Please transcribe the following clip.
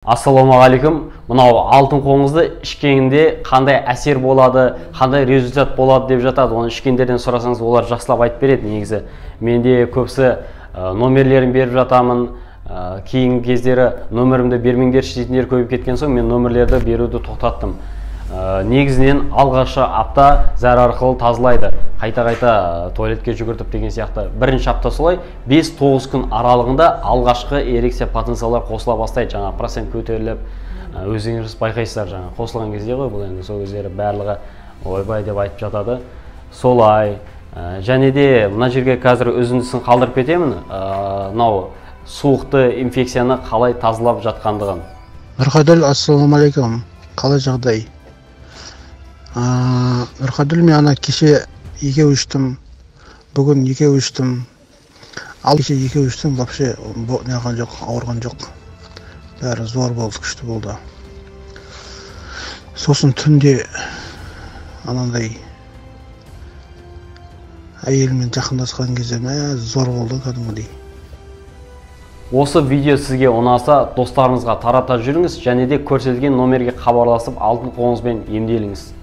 Ассалаумағалейкум. Мынау алтын қоңызды ішкенде қандай әсер болады, қандай результат болады деп жатады. Оны ішкендерден сұрасаңыз, олар жақсылап айтып береді негізі. Менде көбісі номерлерін беріп жатамын. Кейінгі кездері номерімді бермеңдерші дейтіндер көбейіп кеткен соң, мен номерлерді беруді тоқтаттым. Негізінен алғашқы апта зәр арқылы тазалайды, қайта-қайта туалетке жүгіртіп деген сияқты. Бірінші апта солай, 5-9 күн аралығында алғашқы эрекция потенциалдар қосыла бастайды, жаңа процент көтеріліп, өздеріңіз байқайсыздар, жаңа қосылған кезде ғой бұл енді, сол кездері барлығы ойбай деп айтып жатады. Солай, және де мына жерге қазір үзіндісін қалдырып кетемін, мынау суықты инфекцияны қалай тазалап жатқандығын. Нұрқаділ, ассалаумағалейкум, қалай жағдай? Нұрқаділ, мен ана кеше екеу іштім, бүгін екеу іштім. Ал кеше екеу іштім, вообще неғылған жоқ, ауырған жоқ. Бәрі зор болды, күшті болды. Сосын түнде анандай әйеліммен жақындасқан кезде мә зор болды кәдімгідей. Осы видео сізге ұнаса, достарыңызға тарата жүріңіз және де көрсетілген номерге хабарласып алтын қоңызбен емделіңіз.